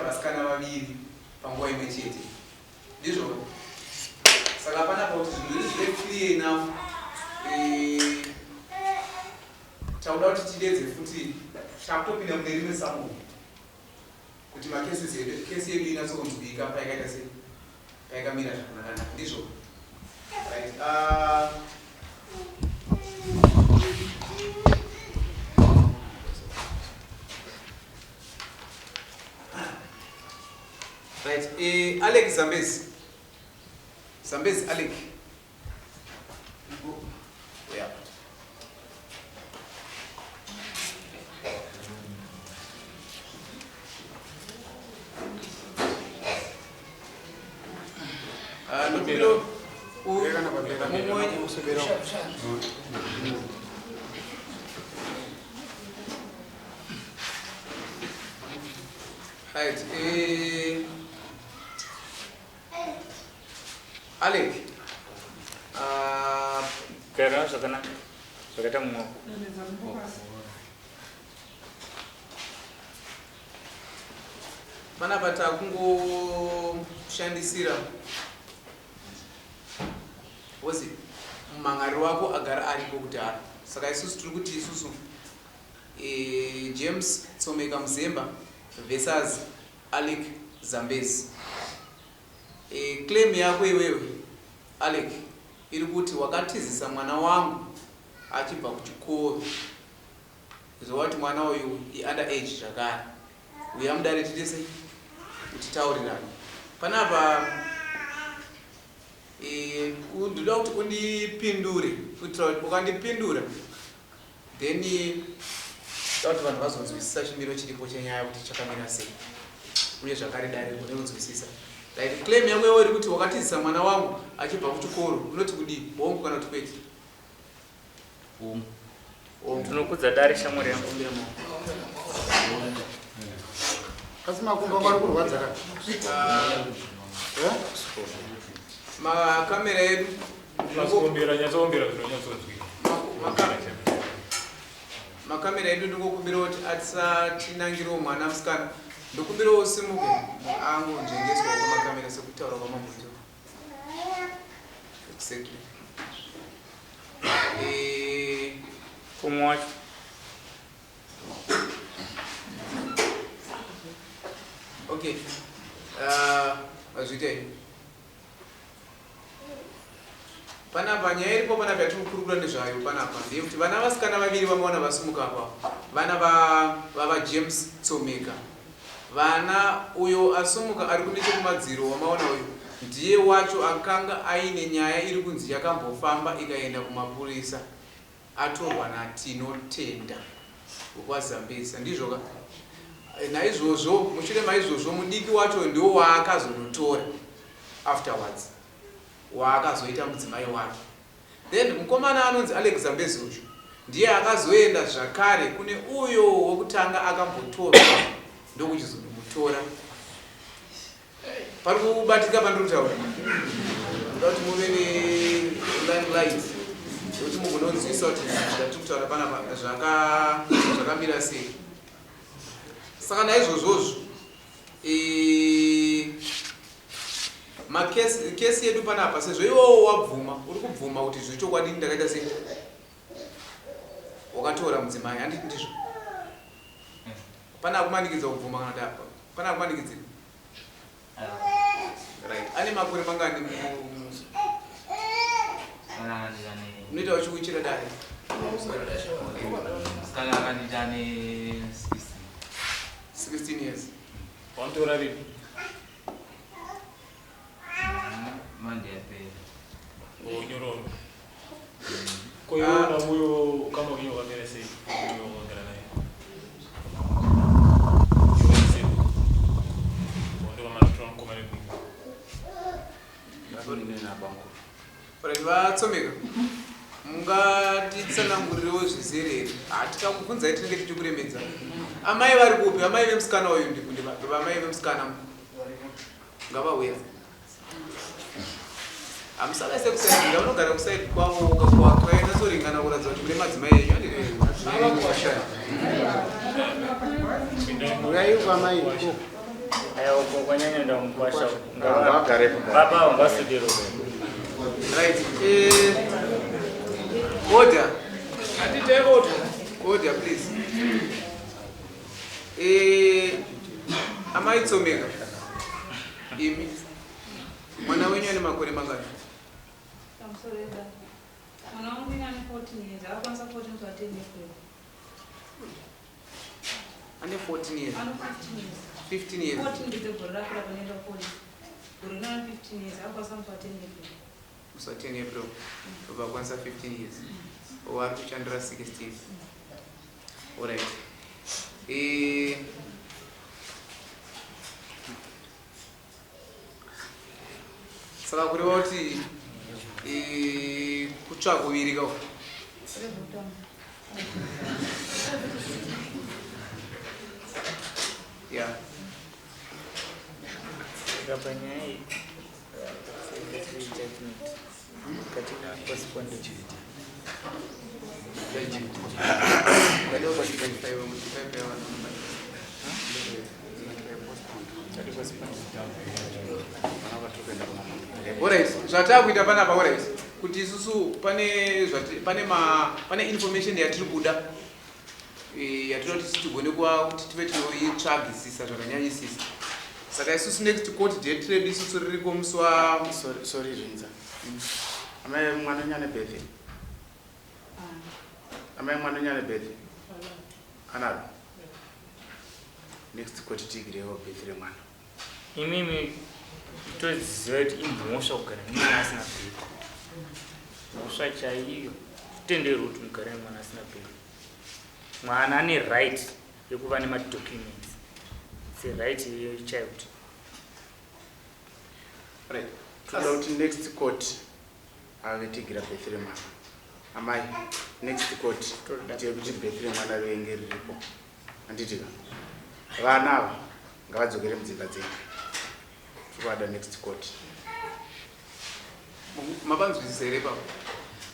vasikana vaviri panguva imwe chete. Ndizvo saka panapa kuti zvinhu zvedu zvive clear enough, eh, takuda kuti tidedze futi takutopinda mune rimwe sango kuti macases edu, kesi yedu inatsokunzwika paikaita sei, paikamira zvakanaka. Ndizvo, right? Right, Alec Zambezi, Zambezi Alec. Go. Yeah. Ndokumbira mumwe. Right. Alec. Gara zvakanaka zvakaita mumaoko. Panapa takungoshandisira wozi mumhan'ari wako agara aripo kudhara, saka isusu tiri kuti isusu James Tsomeka Muzemba versus Alec Zambezi. Claim yako iwewe Alec iri kuti wakatizisa mwana wangu achibva kuchikoro, zova kuti mwana uyu iunder age zvakare. Uya mudare tiite sei kuti taurirane panapa. Ndoda kuti undipindure kuitira kuti ukandipindura then da kuti vanhu vazonzwisisa chimiro chiripo chenyaya kuti chakamira sei, uye zvakare dare rigone kunzwisisa. Right, claim yako iwe iri kuti wakatizisa mwana wangu achibva kuchikoro. Unoti kudii, hongu kana kuti kwete? Hongu. Tinokudza dare, shamwari yangu. Ombera maoko. Asi makumbo angu ari kurwadza ka? Eh? Makamera edu. Nyatsokuombera, nyatsokuombera zvinonyatsonzwika. Makamera edu, ndingokumbira kuti atisatinangirewo mwana musikana. Ndokumbirawo usimuke angonzvengeswa kwamakamera sekutaura kwamabvunzo. Exactly. Kumwe wacho. Okay, mazviitei panapa? Nyaya iripo panapa yatiri kukurukura nezvayo panapa ndeyekuti vana vasikana vaviri vamaona vasimuka apa, vana vava James Tsomeka. Vana uyo asumuka ari kunechekumadziro wamaona uyu ndiye wacho akanga aine nyaya iri kunzi yakambofamba ikaenda kumapurisa, atorwa naTinotenda wekwaZambezi, ndizvo ka? Naizvozvo mushure maizvozvo mudiki wacho ndiwo waakazonotora afterwards, waakazoita mudzimai wake. Then mukomana anonzi Alex Zambezi uyu ndiye akazoenda zvakare kune uyo wekutanga akambotorwa ndokuchizonomutora. Pari kubatika pandiri kutaura? Ndoda kuti muve nelimelight yekuti mugononzwisa kuti zvatiri kutaura panapa zvakamira sei. Saka naizvozvozvo makesi yedu panapa, sezvo iwowo wabvuma, uri kubvuma kuti zvechokwadi ndakaita sei, wakatora mudzimai, handiti ndizvo? Pana akumanikidza kubvuma kana kuti apa pana akumanikidzira? Right, ane makore mangani? Unoita uchiuchira dare. Musikana akandita ane 16. 16 years. Wamutora ripi? Mande yapera. Onyororo. Ko iwe namuyo kama wenyu wakamira sei? Uyo wagara naye. Iwe sei? Ndo vamanotora mukoma nemumwe. Right, vaTsomeka, mungatitsanangurirewo zvizere here? Hatikakubvunzai, tinenge tichikuremedza. Amai vari kupi? Amai vemusikana uyu, vamai vemusikana ngavauya. Hamusavaise kuside, ndavanogara kuside kwavo kainatsoringana kuratidza kuti mune madzimai enyu, anditi? Uyai kwamai iko. Aya uko kwanyanya ndamukwasha. Ngavagarepo. Baba ungasudiro. Right. Order. Hatite order. Order please. Amai Tsomeka. Imi. Mwana wenyu ane makore mangani? Pamusoro yedare. Mwana wangu ini ane 14 years, akakwanisa 14 to 10 April. Ane 14 years. Ano 15 years. 15 years. 14 ndedzegore rake rapanoenda college. Gore rino ane 15 years, akakwanisa musi wa 10 April. Musi wa 10 April. Obva akwanisa 15 years. O ari kushandira 16. Alright. Saka kureva kuti kutsva kuviri ka uku? Yeah. Saka panyaya iyi judgment katina postpone. Judgment. Alright, zvatakuita panapa, alright, kuti isusu pane zvati pane ma pane information yatiri kuda yatinoda kuti tigone kuva kuti tive tinoitsvagisisa zvakanyanyisisa. Saka isusu next court date redu isusu ririko musi wa Sorry, sorry Zvinza. Amai mwana wenyu ane birthday? Amai mwana wenyu ane birthday? Anaro? Next court tiigirewo birthday remwana. Imimi toziva kuti imhosva kugara nemwana asina birthday. Mhosva chaiyo. Tenderwi kuti mugare nemwana asina birthday. Mwana ane right yekuva nemadocuments. It's a right yechild. Right. Toda kuti next court ave tigira birthday remwana. Amai, next court tiye kuti birthday remwana renge riripo. Handiti ka? Vana ava ngavadzokere mudzimba dzenyu. Tikuada next court. Mapanzwisisa here papo?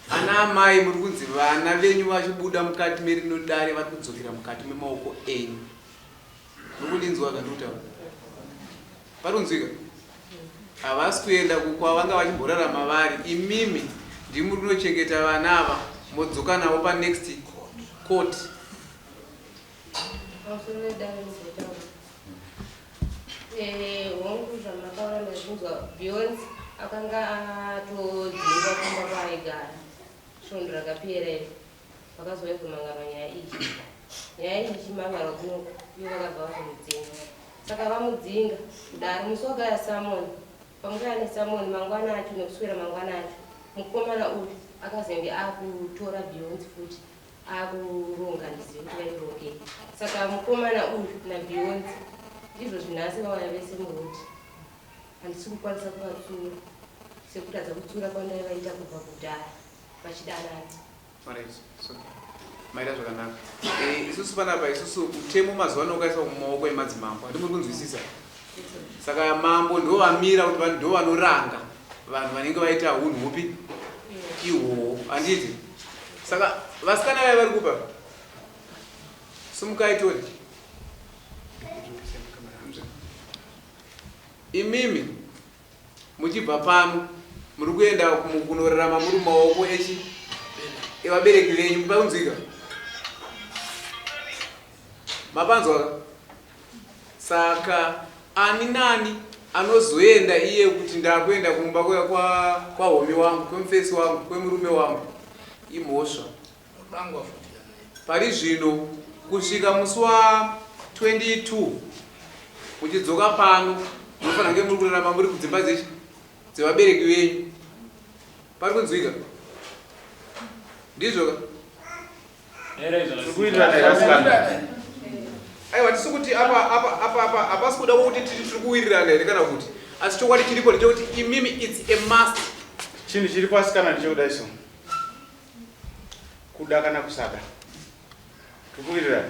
Ana amai muri kunzi vana venyu vachibuda mukati merino dare vari kudzokera mukati memaoko enyu. Muri kundinzwa kandikutaura? Pari kunzwika? Havasi kuenda kwavanga vachimborarama vari. Imimi ndimi muri kunochengeta vana ava modzoka navo panext court. Pamusoro wedare muzotaura. Hongu, zvamakaura ndazvinzwa. Beyonce akanga atodzingwa kumba kwaaigara svondo rakapera iri. Vakazouya kuzomangara nyaya iyi. Nyaya iyi ichimhangarwa kunoku, ivo vakabva vazomudzinga. Saka vamudzinga kudaro musi wakaya summon, pamukaya nesummon mangwana acho nekuswera mangwana acho, mukomana uyu akazenge akutora Beyonce futi akuronga, ndizive kuti vairongei. Saka mukomana uyu naBeyonce ndizvo zvinhasi vauya vese murodi. Handisi kukwanisa kuvatsura sekuratidza kutsura kwandaivaita kubva kudhara vachidanana. Alright, it's okay. Maita zvakanaka. Isusu panapa isusu mutemo mazuva ano wakaiswa mumaoko emadzimambo. Handi muri kunzwisisa? Saka mambo ndo vamira kuti vanhu ndo vanoranga vanhu vanenge vaita hunhu hupi ihwohwo, handiti? Saka vasikana vaya vari kupa simukai tori imimi muchibva pano muri kuenda kunorarama muri mumaoko echi evabereki venyu. Pakunzwika? Mapanzwa? Saka ani nani anozoenda iye kuti ndakuenda kumba kwahomi wangu, kwemufesi wangu, kwemurume wangu, imhosva. Pari zvino kusvika musi wa22 muchidzoka pano munofanira kunge muri kurarama muri kudzimba dzechi dzevabereki venyu. Pari kunzwika? Ndizvo ka? Tiri kuwirirana here asikana? Aiwa, tisi kuti apa apa apa apa hapasi kuda kuti titi tiri kuwirirana here kana kuti, asi chokwadi chiripo ndechekuti imimi it's a must. Chinhu chiripo asikana ndechekudai so. Kuda kana kusada. Tiri kuwirirana.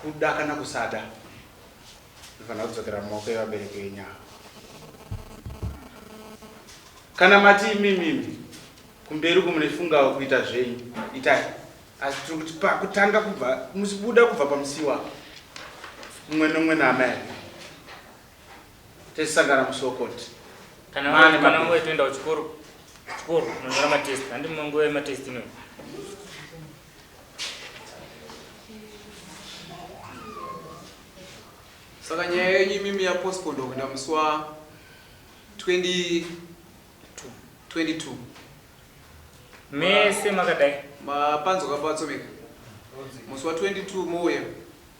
Kuda kana kusada. Unofanira kudzokera mumaoko evabereki venyu ava. Kana mati imimimi kumberi uko munefungawo kuita zvenyu, itai. Asi tiri kuti pakutanga kubva musibuda kubva pamusiwa mumwe nomwe naamai ake. Tesangana musi wekoti. Kana Mane kana mabirth. nguva toenda kuchikoro chikoro unonyora matest handi nguva yematest inoyi. Saka nyaya yenyu imimi yapostponed kuenda musi wa 20 22. Mese makadai. Mapanzwa kapatsomeka. Musi wa 22 mouya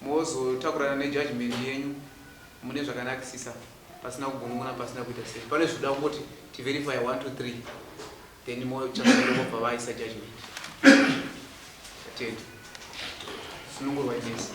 mozotakurana nejudgment yenyu mune zvakanakisisa pasina kugunun'una pasina kuita sei. Pane zvoda kungoti tiverify 1 2 3 then mochasoro vobva vaisa judgment. Tete. Sunungurwa inesi.